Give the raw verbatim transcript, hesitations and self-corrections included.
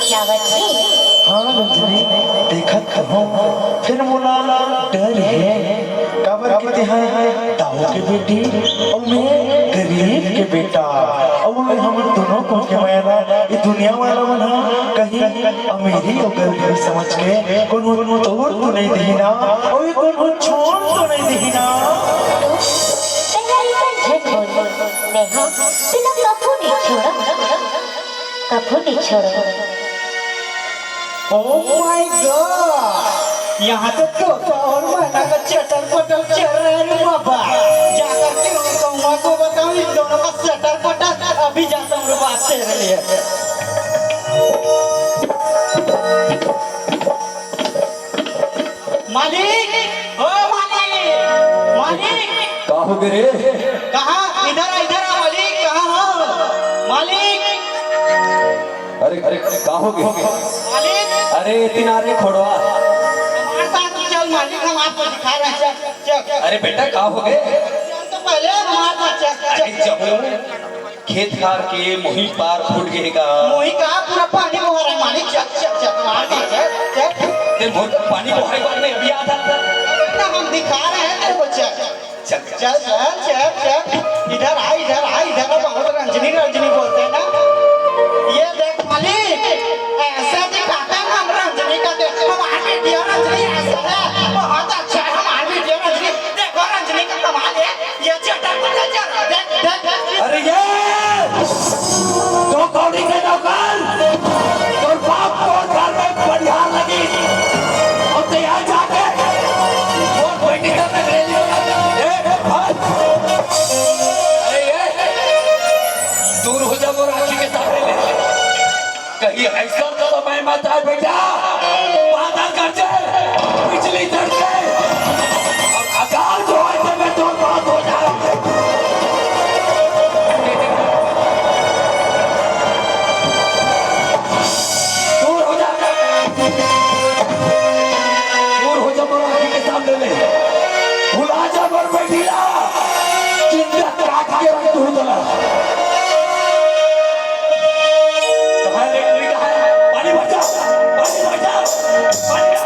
जावत हे। हाँ रंजनी, देखत हूँ, फेर मोला डर हे, काबर कि तेहा दाऊ के बेटी अउ मैं गरीब के बेटा, अउ हमन दूनों के मया ला ए दुनिया वाला मन ह कहीं अमीरी अउ गरीबी समझ के कोनो तोड़ तो नइ दिही ना, अउ कोनो छोड़ तो नइ दिही ना। तैं ह अइसन झन बोल, मैं ह तेला कभू नइ छोड़ंव। कभू नइ छोड़ंव। Oh my God! यहाँ तो तोता और मैना का चटर पटर चल रहा है रे बाबा। जाकर के उन कौआ को बताऊं इन दोनों का सटर पटर। अभी जाता हूँ रे बाप तेरे लिए। मालिक, ओ मालिक, मालिक। का हो गे रे? कहाँ? इधर आ, इधर आ मालिक, कहाँ हो? मालिक। अरे, अरे, का हो गे? मालिक। अरे, इतना रे खोड़वा। हमारे साथ चल मालिक, हम आपको दिखा रहे हैं, चल, चल। अरे बेटा, का हो गे? चल तो पहले हमारे साथ चल, अरे चल। जब खेत खार के मोही पार फूट गे का? मोही का पूरा पानी बोहा रहा है मालिक, चल, चल, चल, मार दे, चल, चल। ते मोर पानी बोहाय बर मैं अभी आता। ना, हम दिखा रहे हैं तेरे को, चल। चल, चल, चल, चल, चल। इधर आ, इधर आ, इधर आ, बहुत रंजनी, रंजनी बोलते हैं ना। ये देख मालिक, ऐसा दिखाते हैं हम रंजनी का, देख, हमारी बिटिया रंजनी ऐसा है, बहुत अच्छा है हमारी बिटिया रंजनी। देखो रंजनी का कमाल है। ये चटर पटर चल, देख, देख, देख। अरे ये दो कौड़ी के नौकर, तोर बाप तोर घर में बनिहार लगी, अउ तैं जाके मोर बेटी का टकरेली। ए, ए, भाग। अरे ये, दूर हो जा मोर आँखी के सामने ले। कहीं अइसन समय मत आय बेटा, बादल गरजे, बिजली कड़के, अउ अकाल जो होय ते मैं तोर मौत हो जाय। दूर हो जा, दूर हो जा मोर आँखी के सामने ले, भुला जा मोर बेटी ला, जिंदा काट के रख दूँ तोला। कहाँ है रे, टुरी कहाँ है? पानी भर जा, पानी भर जा, पानी भर जा।